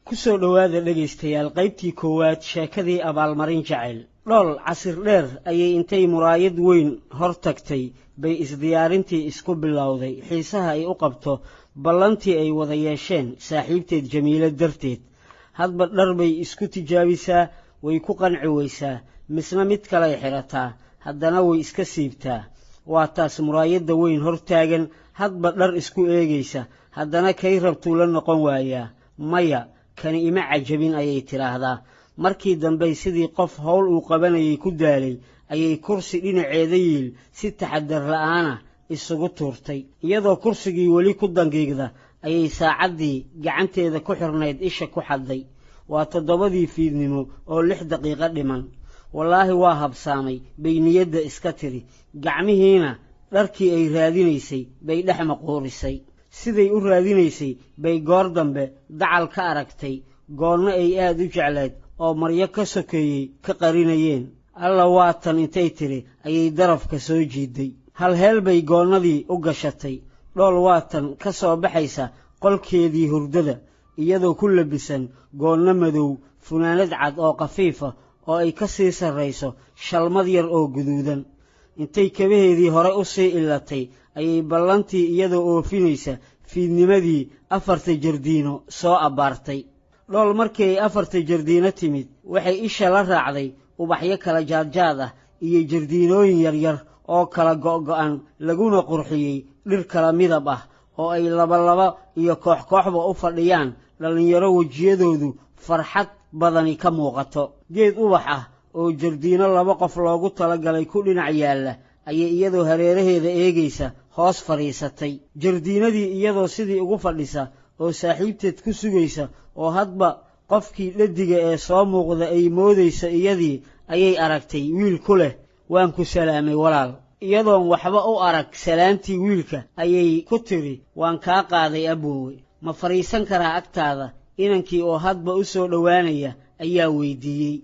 Ku soo dhowaada, dhegaystayaal, qaybtii koowaad sheekadii Abaalmarin Jacayl. Dhool casir dheer ayay intay muraayad weyn hor tagtay bay isdiyaarintii isku bilowday, xiisaha ay u qabto ballantii ay wada yeesheen saaxiibteed Jamiilo darteed. Hadba dhar bay isku tijaabisaa, way ku qanci weysaa, misna mid kaley xidhataa, haddana way iska siibtaa. Waa taas muraayadda weyn hor taagan, hadba dhar isku eegaysa, haddana kay rabtuu la noqon waayaa. "Maya, kani ima cajabin," ayay tidhaahdaa. Markii dambey sidii qof howl uu qabanayay ku daalay ayay kursi dhinaceeda yiil si taxadar la'aana isugu tuurtay. Iyadoo kursigii weli ku dangiigda ayay saacaddii gacanteeda ku xirnayd isha ku xadday. Waa 7dii fiidnimo oo 6 daqiiqo dhiman. "Wallaahi waa habsaamay," bay niyadda iska tidhi. Gacmihiina dharkii ay raadinaysay bay dhex maquurisay. Siday u raadinaysay bay goor dambe dacal ka aragtay goonno ay aad u jeclayd oo maryo ka sokeeyey ka qarinayeen. "Alla, waa tan," intay tidhi ayay darafka soo jiiday. Halheel bay goonnadii u gashatay. Dhool waa tan ka soo baxaysa qolkeedii hurdada, iyadoo ku labisan goonno madow, funaanad cad oo khafiifa oo ay ka sii sarrayso shalmad yar oo guduudan. Intay kabaheedii hore u sii ilatay ayay ballantii iyadoo oofinaysa fiidnimadii afarta jardiino soo abbaartay. Dhool markii ay afarta jardiino timid, waxay isha la raacday ubaxyo kala jaadjaad ah iyo jardiinooyin yaryar oo kala go'go'an, laguna qurxiyey dhir kala midab ah, oo ay labalaba iyo koox kooxba u fadhiyaan dhallinyaro wejiyadoodu farxad badani ka muuqato. Geed ubax ah oo jardiino laba qof loogu talagalay ku dhinac yaalla ayay iyadoo hareeraheeda eegaysa hoos fadhiisatay. Jardiinadii iyadoo sidii ugu fadhisa oo saaxiibteed ku sugaysa, oo hadba qofkii dhadiga ee soo muuqda ay moodayso iyadii, ayay aragtay wiil ku leh, "Waan ku salaamay, walaal." Iyadoon waxba u arag salaantii wiilka ayay ku tidhi, "Waan kaa qaaday, aboowe. Ma fadhiisan karaa agtaada?" Inankii oo hadba u soo dhowaanaya ayaa weydiiyey.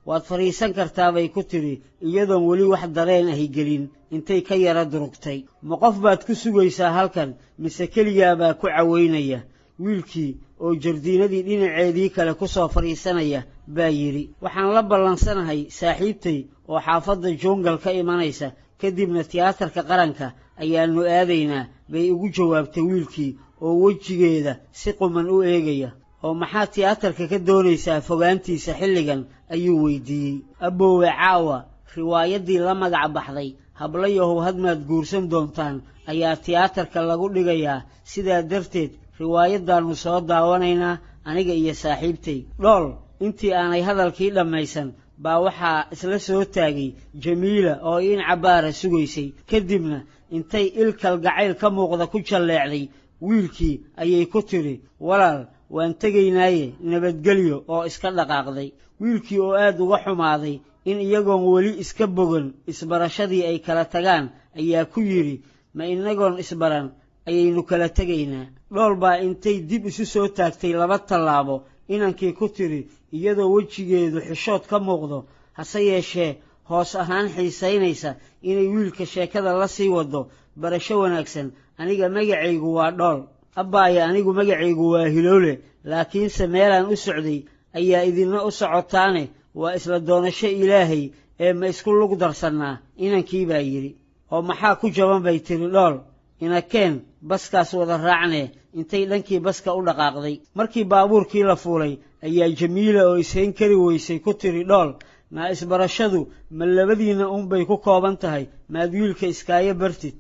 "Waad fadhiisan kartaa," bay ku tidhi, iyadoon weli wax dareen ahi gelin intay ka yara durugtay. "Ma qof baad ku sugaysaa halkan, mise keligaabaa ku caweynaya?" Wiilkii oo jardiinadii dhinaceedii kale ku soo fadhiisanaya baa yidhi, "Waxaan la ballansanahay saaxiibtay oo xaafadda Juungal ka imanaysa, kadibna tiyaatarka qaranka ayaannu aadaynaa," bay ugu jawaabtay wiilkii oo wejigeeda si quman u eegaya. "Oo maxaa tiyaatarka ka doonaysaa fogaantiisa xilligan?" ayuu weydiiyey. "Aboowe, caawa riwaayaddii la magac baxday Hablayahow Hadmaad Guursan Doontaan ayaa tiyaatarka lagu dhigayaa. Sidaa darteed riwaayaddaannu soo daawanaynaa aniga iyo saaxiibtay." Dhool intii aanay hadalkii dhammaysan baa waxaa isla soo taagay Jamiila oo in cabbaara sugaysay. Kadibna intay il kalgacayl ka muuqda ku jalleecday wiilkii ayay ku tidhi, "Walaal, waan tegaynaaye, nabadgelyo," oo iska dhaqaaqday. Wiilkii oo aad uga xumaaday in iyagoon weli iska bogan isbarashadii ay kala tagaan ayaa ku yidhi, "Ma inagoon isbaran ayaynu kala tegaynaa?" Dhool baa intay dib isu soo taagtay laba tallaabo inankii ku tidhi, iyadoo wejigeedu xishood ka muuqdo, hase yeeshee hoos ahaan xiisaynaysa inay wiilka sheekada la sii wado, "Barasho wanaagsan. Aniga magacaygu waa Dhool." "Abbaaya, anigu magacaygu waa Hiloole, laakiinse meelaan u socday ayaa idinna u socotaane, waa isla doonasho Ilaahay ee ma isku lug darsannaa?" inankii baa yidhi. "Oo maxaa ku jaban?" bay tidhi Dhool. "Inakeen, baskaas wada raacnee," intay dhankii baska u dhaqaaqday. Markii baabuurkii la fuulay ayaa Jamiila oo ishayn kari weysay ku tidhi Dhool, "Naa, isbarashadu ma labadiinna uunbay ku kooban tahay? Maad wiilka iskaayo bartid?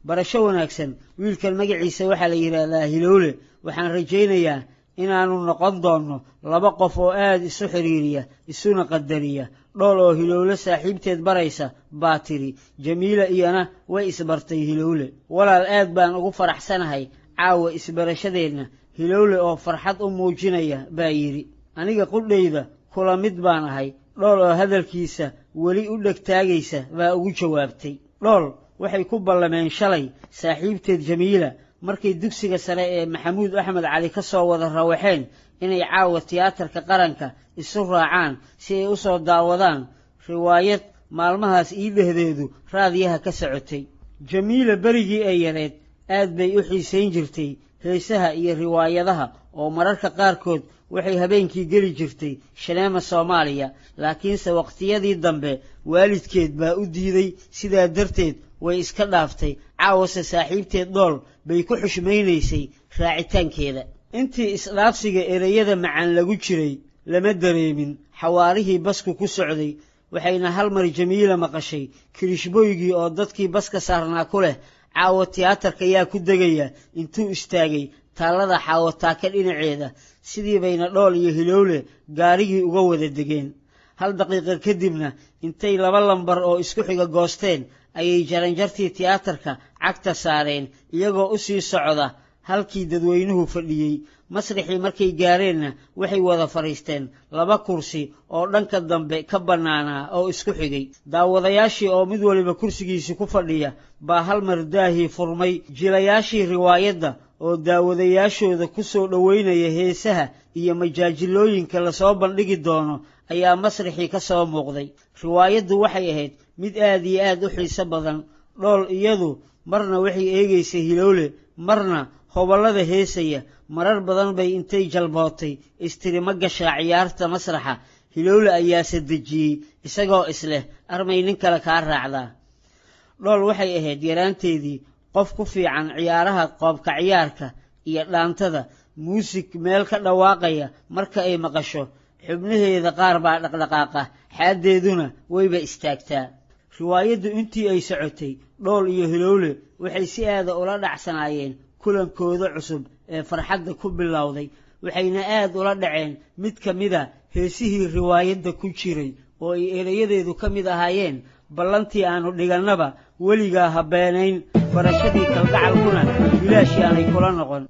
Barasho wanaagsan. Wiilkan magaciisa waxaa la yidhaahdaa Hilowle. Waxaan rajaynayaa inaannu noqon doonno laba qof oo aad isu xidhiiriya isuna qadariya." Dhool oo Hilowle saaxiibteed baraysa baa tidhi, "Jamiila iyana way isbartay Hilowle. Walaal, aad baan ugu faraxsanahay caawa isbarashadeenna." Hilowle oo farxad u muujinaya baa yidhi, "Aniga qudhayda kula mid baan ahay." Dhool oo hadalkiisa weli u dhegtaagaysa baa ugu jawaabtay. Dhool waxay ku ballameen shalay saaxiibteed Jamiila markay dugsiga sare ee Maxamuud Axmed Cali ka soo wada rawaxeen inay caawa tiyaatarka qaranka isu raacaan si ay u soo daawadaan riwaayad maalmahaas ii dhehdeedu raadiyaha ka socotay. Jamiila berigii ay yareed aad bay u xiisayn jirtay Heesaha iyo riwaayadaha oo mararka qaarkood waxay habeenkii geli jirtay shaneema Soomaaliya, laakiinse waqtiyadii dambe waalidkeed baa u diiday, sidaa darteed way iska dhaaftay. Caawase saaxiibteed Dhool bay ku xushmaynaysay raacitaankeeda. Intii isdhaafsiga ereyada macaan lagu jiray lama dareemin xawaarihii basku ku socday, waxayna hal mar Jamiila maqashay kirishboygii oo dadkii baska saarnaa ku leh, "Caawo tiyaatarka yaa ku degaya?" intuu istaagay taallada Xaawataaka dhinaceeda. Sidii bayna Dhool iyo Hilowle gaarigii uga wada degeen. Hal daqiiqa kadibna intay 2 lambar oo isku xiga goosteen ayay jaranjartii tiyaatarka cagta saareen, iyagoo u sii socda halkii dadweynuhu fadhiyey. Masrixii markay gaareenna waxay wada fadhiisteen 2 kursi oo dhanka dambe ka bannaanaa oo isku xigay. Daawadayaashii oo mid waliba kursigiisii ku fadhiya baa hal mar daahii furmay. Jilayaashii riwaayadda oo daawadayaashooda ku soo dhoweynaya heesaha iyo majaajilooyinka lasoo bandhigi doono ayaa masrixii ka soo muuqday. Riwaayaddu waxay ahayd mid aad iyo aad u xiiso badan. Dhool iyadu marna waxay eegaysay Hilowle, marna hobollada heesaya. Marar badan bay intay jalbootay istirima gashaa ciyaarta masraxa. Hilowle ayaase dejiyey isagoo isleh armay nin kale kaa raacdaa. Dhool waxay ahayd yaraanteedii qof ku fiican ciyaaraha qoobka ciyaarka iyo dhaantada. Muusig meel ka dhawaaqaya marka ay maqasho, xubnaheeda qaar baa dhaqdhaqaaqa, xaaddeeduna wayba istaagtaa. Riwaayaddu intii ay socotay, Dhool iyo Hilowle waxay si aada ula dhacsanaayeen kulankooda cusub ee farxadda ku bilowday, waxayna aad ula dhaceen mid ka mida heesihii riwaayadda ku jiray oo ay erayadeedu ka mid ahaayeen: "Ballantii aanu dhigannaba weligaa ha beenayn, barashadii kalgacalkuna bilaash yaanay kula noqon."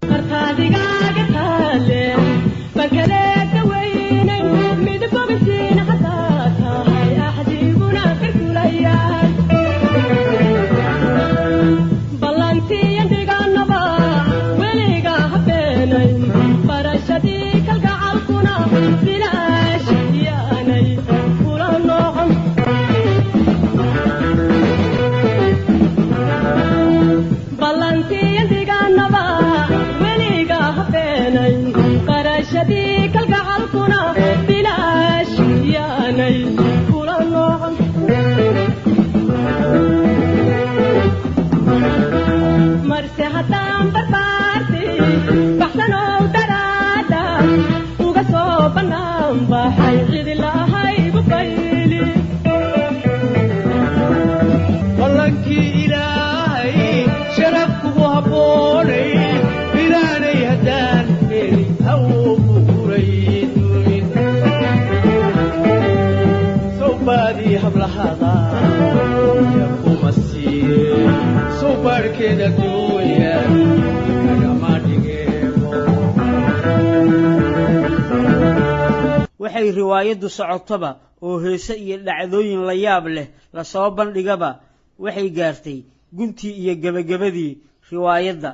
Ballankii Ilaahay sharaf kugu habboonay bilaanay haddaan heli hawo buuray dumin sawbaadii hablahada ya kuma siiye sawbaadhkeeda duunya lagama dhigeebo. Waxay riwaayaddu socotaba oo heese iyo dhacdooyin la yaab leh lasoo bandhigaba, waxay gaartay guntii iyo gebagabadii riwaayadda.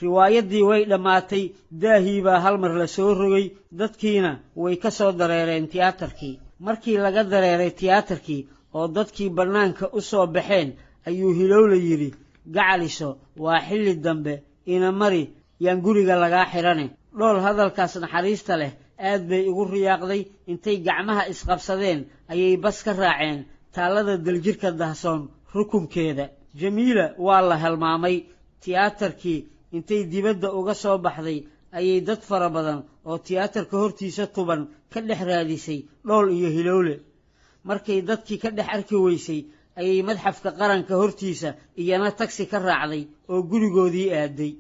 Riwaayaddii way dhammaatay, daahii baa hal mar la soo rogay, dadkiina way ka soo dareereen tiyaatarkii. Markii laga dareeray tiyaatarkii oo dadkii bannaanka u soo baxeen ayuu Hilowla yidhi, "Gacaliso, waa xilli dambe, ina mari, yaan guriga lagaa xidhane." Dhool hadalkaas naxariista leh aad bay ugu riyaaqday. Intay gacmaha isqabsadeen ayay bas ka raaceen taallada Daljirka Dahsoon rukunkeeda. Jamiila waa la halmaamay. Tiyaatarkii intay dibadda uga soo baxday ayay dad fara badan oo tiyaatarka hortiisa tuban ka dhex raadisay Dhool iyo Hilowle. Markay dadkii ka dhex arki weysay ayay Madxafka Qaranka hortiisa iyana tagsi ka raacday oo gurigoodii aaday.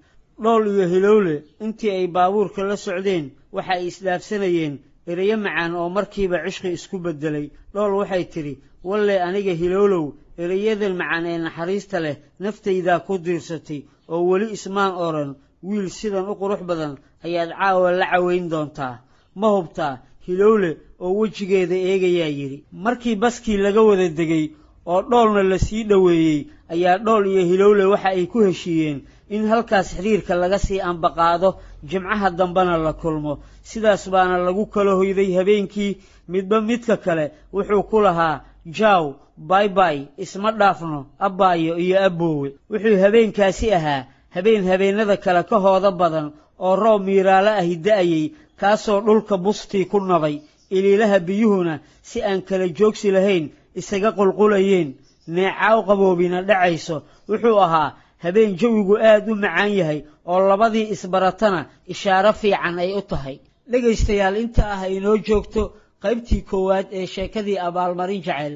Dhool iyo Hilowle intii ay baabuurka la socdeen waxa ay isdhaafsanayeen ereyo macaan oo markiiba cishqi isku beddelay. Dhool waxay tidhi, "Walle aniga Hilowlow, ereyadan macaan ee naxariista leh naftaydaa ku diirsatay, oo weli ismaan odhan wiil sidan u qurux badan ayaad caawa la caweyn doontaa, ma hubtaa?" Hilowle oo wejigeeda eegayaa yidhi. Markii baskii laga wada degay oo Dhoolna la sii dhoweeyey ayaa Dhool iyo Hilowle waxa ay ku heshiiyeen in halkaas xiriirka laga sii ambaqaado, jimcaha dambena la kulmo. Sidaas baana lagu kala hoyday habeenkii. Midba midka kale wuxuu ku lahaa jaaw, baybay, isma dhaafno, abbaayo iyo abboowe. Wuxuu habeenkaasi ahaa habeen habeennada kale ka hooda badan. oo roob miiraalo ahi da'ayey, kaasoo dhulka bustii ku nabay, iliilaha biyuhuna si aan kala joogsi lahayn isaga qulqulayeen, neecaaw qaboobina dhacayso. Wuxuu ahaa habeen jawigu aad u macaan yahay oo labadii isbaratana ishaaro fiican ay u tahay. Dhegaystayaal, inta ah inoo joogto qaybtii koowaad ee sheekadii abaalmarin jacayl.